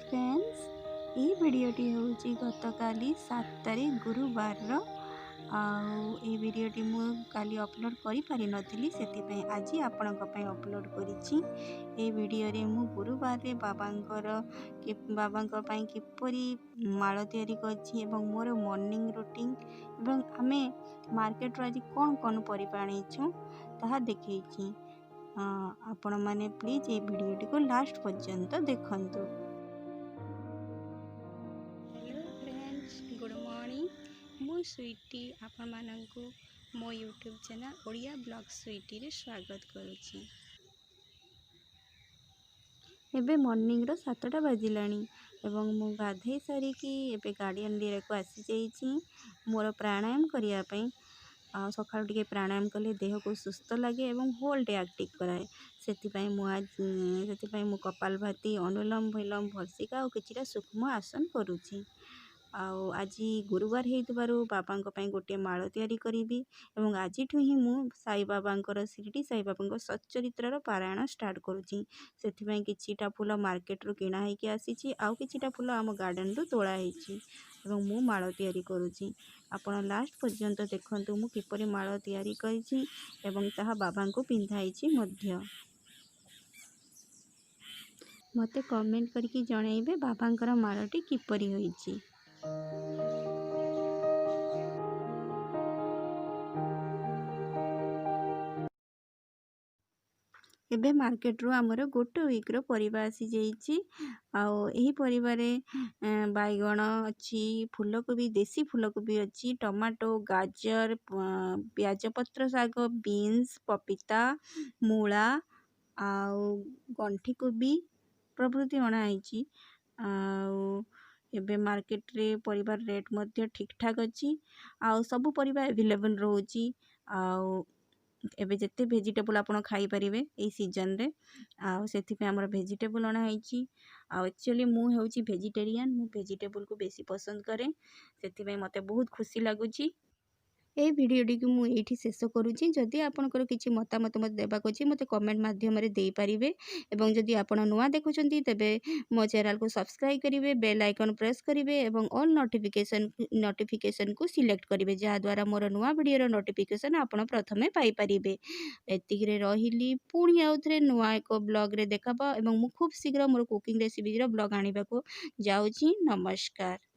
Friends, ଏହି ଭିଡ଼ିଓଟି ହେଉଛି ଗତକାଲି 7 ତାରିଖ ଗୁରୁବାରର। ଆଉ ଏହି ଭିଡ଼ିଓଟି ମୁଁ କାଲି ଅପଲୋଡ଼ କରିପାରିନଥିଲି, ସେଥିପାଇଁ ଆଜି ଆପଣଙ୍କ ପାଇଁ ଅପଲୋଡ଼ କରିଛି। ଏହି ଭିଡ଼ିଓରେ ମୁଁ ଗୁରୁବାରରେ ବାବାଙ୍କ ପାଇଁ କିପରି ମାଳ ତିଆରି କରିଛି ଏବଂ ମୋର ମର୍ଣ୍ଣିଂ ରୁଟିନ୍ ଏବଂ ଆମେ ମାର୍କେଟରୁ ଆଜି କ'ଣ କ'ଣ ପରିବା ଆଣିଛୁ, ତାହା ଦେଖେଇଛି। ଆପଣମାନେ ପ୍ଲିଜ୍ ଏଇ ଭିଡ଼ିଓଟିକୁ ଲାଷ୍ଟ ପର୍ଯ୍ୟନ୍ତ ଦେଖନ୍ତୁ। Hello friends, good morning. ମୁଁ ସୁଇଟି, ଆପଣମାନଙ୍କୁ ମୋ ୟୁଟ୍ୟୁବ୍ ଚ୍ୟାନେଲ୍ ଓଡ଼ିଆ ବ୍ଲଗ୍ ସୁଇଟିରେ ସ୍ୱାଗତ କରୁଛି। ଏବେ ମର୍ଣ୍ଣିଂର 7ଟା ବାଜିଲାଣି ଏବଂ ମୁଁ ଗାଧେଇ ସାରିକି ଏବେ ଗାର୍ଡ଼ିଆନ୍ ଏରିଆକୁ ଆସିଯାଇଛି ମୋର ପ୍ରାଣାୟାମ କରିବା ପାଇଁ। ଆଉ ସକାଳୁ ଟିକେ ପ୍ରାଣାୟାମ କଲେ ଦେହକୁ ସୁସ୍ଥ ଲାଗେ ଏବଂ ହୋଲ୍ ଡେ ଆକ୍ଟିଭ୍ କରାଏ। ସେଥିପାଇଁ ମୁଁ କପାଳଭାତି, ଅନୁଲୋମ ବିଲୋମ, ଭସ୍ତ୍ରିକା ଆଉ କିଛିଟା ସୂକ୍ଷ୍ମ ଆସନ କରୁଛି। ଆଉ ଆଜି ଗୁରୁବାର ହେଇଥିବାରୁ ବାବାଙ୍କ ପାଇଁ ଗୋଟିଏ ମାଳ ତିଆରି କରିବି ଏବଂ ଆଜିଠୁ ହିଁ ମୁଁ ସାଇବାବାଙ୍କର, ଶିରିଡ଼ି ସାଇବାବାଙ୍କ ସଚ୍ଚରିତ୍ରର ପାରାୟଣ ଷ୍ଟାର୍ଟ କରୁଛି। ସେଥିପାଇଁ କିଛିଟା ଫୁଲ ମାର୍କେଟରୁ କିଣା ହେଇକି ଆସିଛି ଆଉ କିଛିଟା ଫୁଲ ଆମ ଗାର୍ଡ଼େନରୁ ତୋଳା ହେଇଛି ଏବଂ ମୁଁ ମାଳ ତିଆରି କରୁଛି। ଆପଣ ଲାଷ୍ଟ ପର୍ଯ୍ୟନ୍ତ ଦେଖନ୍ତୁ ମୁଁ କିପରି ମାଳ ତିଆରି କରିଛି ଏବଂ ତାହା ବାବାଙ୍କୁ ପିନ୍ଧାଇଛି ମଧ୍ୟ। ମୋତେ କମେଣ୍ଟ କରିକି ଜଣାଇବେ ବାବାଙ୍କର ମାଳଟି କିପରି ହୋଇଛି। ଏବେ ମାର୍କେଟରୁ ଆମର ଗୋଟେ ୱିକ୍ର ପରିବା ଆସିଯାଇଛି। ଆଉ ଏହି ପରିବାରେ ବାଇଗଣ ଅଛି, ଫୁଲକୋବି, ଦେଶୀ ଫୁଲକୋବି ଅଛି, ଟମାଟୋ, ଗାଜର, ପିଆଜ ପତ୍ର ଶାଗ, ବିନ୍ସ, ପପିତା, ମୂଳା ଆଉ ଗଣ୍ଠି କୋବି ପ୍ରଭୃତି ଅଣା ହେଇଛି। ଆଉ ଏବେ ମାର୍କେଟରେ ପରିବାର ରେଟ୍ ମଧ୍ୟ ଠିକ୍ଠାକ୍ ଅଛି ଆଉ ସବୁ ପରିବା ଆଭେଲେବଲ୍ ରହୁଛି। ଆଉ ଏବେ ଯେତେ ଭେଜିଟେବୁଲ୍ ଆପଣ ଖାଇପାରିବେ ଏଇ ସିଜନ୍ରେ। ଆଉ ସେଥିପାଇଁ ଆମର ଭେଜିଟେବୁଲ୍ ଅଣା ହେଇଛି। ଆଉ ଆକ୍ଚୁଆଲି ମୁଁ ହେଉଛି ଭେଜିଟେରିଆନ୍। ମୁଁ ଭେଜିଟେବୁଲ୍କୁ ବେଶୀ ପସନ୍ଦ କରେ, ସେଥିପାଇଁ ମୋତେ ବହୁତ ଖୁସି ଲାଗୁଛି। ଏଇ ଭିଡ଼ିଓଟିକୁ ମୁଁ ଏଇଠି ଶେଷ କରୁଛି। ଯଦି ଆପଣଙ୍କର କିଛି ମତାମତ ମୋତେ ଦେବାକୁ ଅଛି, ମୋତେ କମେଣ୍ଟ ମାଧ୍ୟମରେ ଦେଇପାରିବେ। ଏବଂ ଯଦି ଆପଣ ନୂଆ ଦେଖୁଛନ୍ତି, ତେବେ ମୋ ଚ୍ୟାନେଲକୁ ସବସ୍କ୍ରାଇବ୍ କରିବେ, ବେଲ୍ ଆଇକନ୍ ପ୍ରେସ୍ କରିବେ ଏବଂ ଅଲ୍ ନୋଟିଫିକେସନ୍କୁ ସିଲେକ୍ଟ କରିବେ, ଯାହାଦ୍ୱାରା ମୋର ନୂଆ ଭିଡ଼ିଓର ନୋଟିଫିକେସନ୍ ଆପଣ ପ୍ରଥମେ ପାଇପାରିବେ। ଏତିକିରେ ରହିଲି। ପୁଣି ଆଉଥରେ ନୂଆ ଏକ ବ୍ଲଗ୍ରେ ଦେଖାହେବା ଏବଂ ମୁଁ ଖୁବ୍ ଶୀଘ୍ର ମୋର କୁକିଂ ରେସିପିର ବ୍ଲଗ୍ ଆଣିବାକୁ ଯାଉଛି। ନମସ୍କାର।